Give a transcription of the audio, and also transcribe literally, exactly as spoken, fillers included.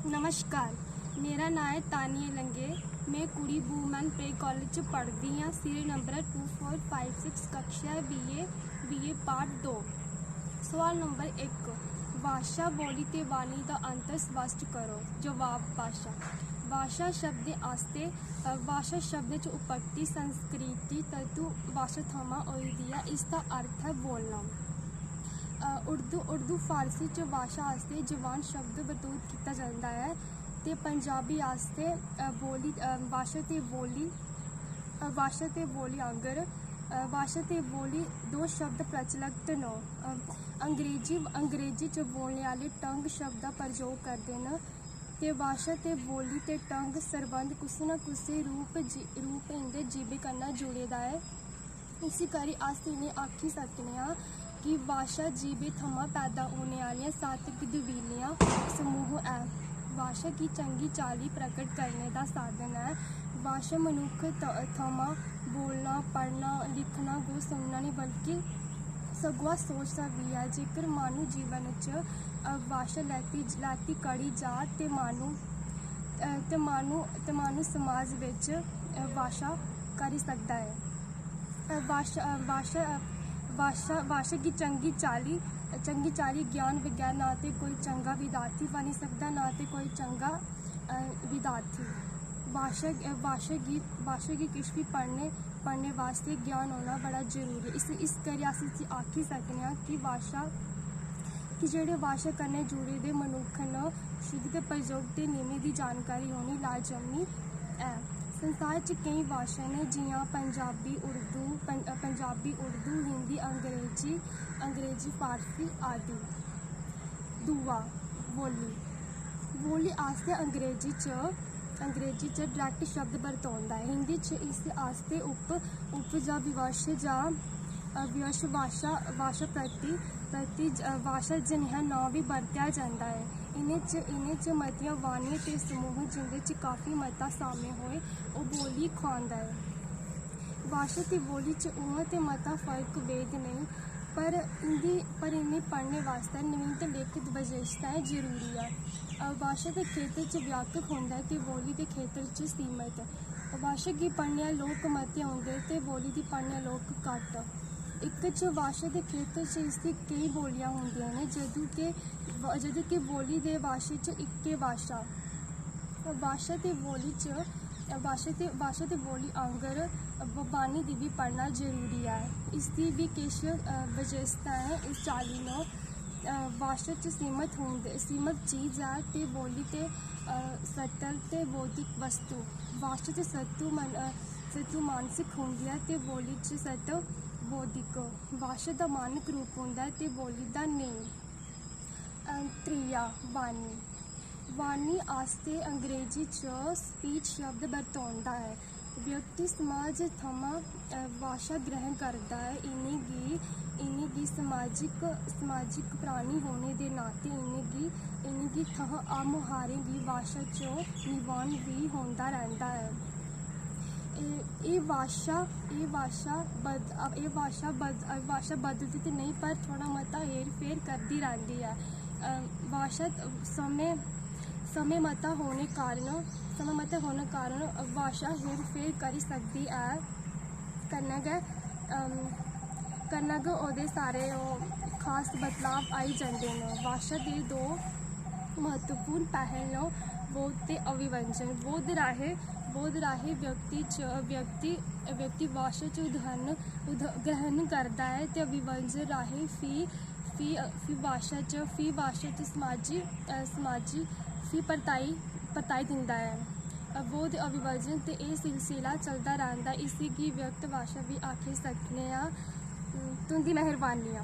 नमस्कार, मेरा नांऽ ऐ तानिया लंगे। में कुड़ी वूमेन प्रे कॉलेज च पढ़दी आं। सीरियल नंबर ऐ टू फोर फाइव सिक्स, कक्षा ऐ बीए, बीए पार्ट दो। सोआल नंबर इक, भाशा, बोली ते वाणी दा अंतर स्पष्ट करो। जवाब, भाशा। भाशा शब्द आस्तै, अ, भाशा शब्द च उपपत्ति संस्कृति तंतु भाशा थमां होई दी ऐ। इसदा अर्थ ऐ बोलना। अ, उर्दू, उर्दू फारसी च भाशा आस्तै जबान शब्द बरतूत कीता जंदा ऐ ते पंजाबी आस्तै, अ, बोली, अ, भाशा ते बोली, अ, भाशा ते बोली आंगर, अ, भाशा ते बोली दो शब्द प्रचलत न। अ, अंग्रेजी, अंग्रेजी च बोलने आह्ले टंग शब्द दा प्रयोग करदे न ते भाशा ते बोली ते टंग सरबंध कुसै ना कुसै रूप जी-, रूप इं'दे जीवे कन्नै जुड़े दा ऐ। इसी करी अस इ'नें आखी सकने आं कि भाशा जीवे थमां पैदा होने आह्लियां सात्विक दबीलियां समूह ऐ। भाशा गी चंगी चाल्ली प्रकट करने दा साधन ऐ। भाशा मनुक्ख थ-, थमां बोलना, पढ़ना, लिखना गो सुनना नेईं, बल्कि सगुआ सोचदा बी ऐ। जेकर माह्नू जीवन च, अ, भाशा लैती, लैती करी जा ते माह्नू, अ, ते माह्नू, ते माह्नू समाज बिच, अ, भाशा करी सकदा ऐ। अ, भाशा, अ, भाशा, अ, भाशा, भाशा गी चंगी चाल्ली, चंगी चाल्ली ज्ञान बगैर ना ते कोई चंगा विद्यार्थी बनी सकदा, ना ते कोई चंगा, अ, विद्यार्थी। भाशा, अ, भाशा गी, भाशा गी किश बी पढ़ने, पढ़ने बास्तै ज्ञान होना बड़ा जरूरी ऐ। इस, इस करियै अस इसी आखी सकने आं कि भाशा, कि जेह्ड़े भाशा कन्नै जुड़े दे मनुक्ख न, शुद्ध ते प्रयोग दे नियमें दी जानकारी होनी लाजमी ऐ। संसार च केईं भाशा न, जि'यां पंजाबी, उर्दू, पं-, पंजाबी, उर्दू, हिंदी, अंग्रेजी, अंग्रेजी, फारसी आदि। दूआ, बोली। बोली आस्तै अंग्रेजी च, अंग्रेजी च डायलैक्ट शब्द बरतोंदा ऐ। हिंदी च इस आस्तै उप, उप जां विवश जां, अ, विवश भाशा, भाशा प्रति, प्रति ज-, अ, भाशा जनेहा नांऽ बी बरतेआ जंदा ऐ। इ'नें च, इ'नें च मतियां वाणियां ते समूह जिं'दे च काफी मता साम्य होए, ओह् बोली खुआंदा ऐ। भाशा ते बोली च उ'आं ते मता फर्क भेद नेईं, पर इं'दी, पर इ'नें पढ़ने बास्तै नवीनतम लिखत बशेशताएं जरूरी ऐ। अ, भाशा दे खेतर च व्यापक होंदा ऐ ते बोली दे खेतर च सीमत। भाशा गी पढ़ने आह्ले लोक मते होंदे ते बोली दी पढ़ने आह्ले लोक घट्ट। इक च भाशा दे खेतर च इसदी केईं बोलियां होंदियां न, जदूं के, जदूं के बोली दे भाशा च इक्कै भाशा। भाशा ते बोली च, भाशा ते, भाशा ते बोली आंगर ब-, बानी दी बी पढ़ना जरूरी ऐ। इसदी बी किश, अ, बशेशताएं इस चाल्ली न, अ, भाशा च सीमत होंदे, सीमत चीज ऐ ते बोली ते, अ, सतल ते बौद्धिक वस्तु। भाशा च सत्तु मन-, अ, सत्तु मानसिक होंदी ऐ ते बोली च सत्तु बौद्धिक। भाशा दा मानक रूप होंदा ऐ ते बोली दा नेईं। अ, त्रीया, वाणी। वाणी आस्तै अंग्रेजी च स्पीच शब्द बरतोंदा ऐ। व्यक्ति समाज थमां, अ, भाशा ग्रहण करदा ऐ। इ'नेंगी, इ'नेंगी समाजिक, समाजिक प्राणी होने दे नाते इ'नेंगी, इ'नेंगी थह आमुहारें गी भाशा च निभान बी होंदा रैंह्दा ऐ। एह्, एह् भाशा, एह् भाशा बद-, एह् भाशा बद-, एह् भाशा बदलदी ते नेईं, पर थोह्ड़ा मता हेर-फेर करदी रैंह्दी ऐ। अ, भाशा त-, समें, समें मता होने कारण, समें मता होने कारण भाशा हेर-फेर करी सकदी ऐ। कन्नै गै, अम, कन्नै गै ओह्दे सारे ओह् खास बदलाव आई जंदे न। भाशा दे दो म्हत्तवपूर्ण पैहल न, बोध ते अभिव्यंजन। बोध राहें, बोध राहें व्यक्ति च, व्यक्ति, व्यक्ति भाशा च उदाहरण, उद-, ग्रहण करदा ऐ ते अभिव्यंजन राहें फ्ही, फ्ही, फ्ही भाशा च, फ्ही भाशा च समाजी, अ, समाजी, फ्ही परताई, परताई दिंदा ऐ। अ, बोध अभिव्यंजन ते एह् सिलसिला चलदा रैंह्दा। इसी गी व्यक्त भाशा बी आखी सकने आं। तुं'दी मेहरबानियां।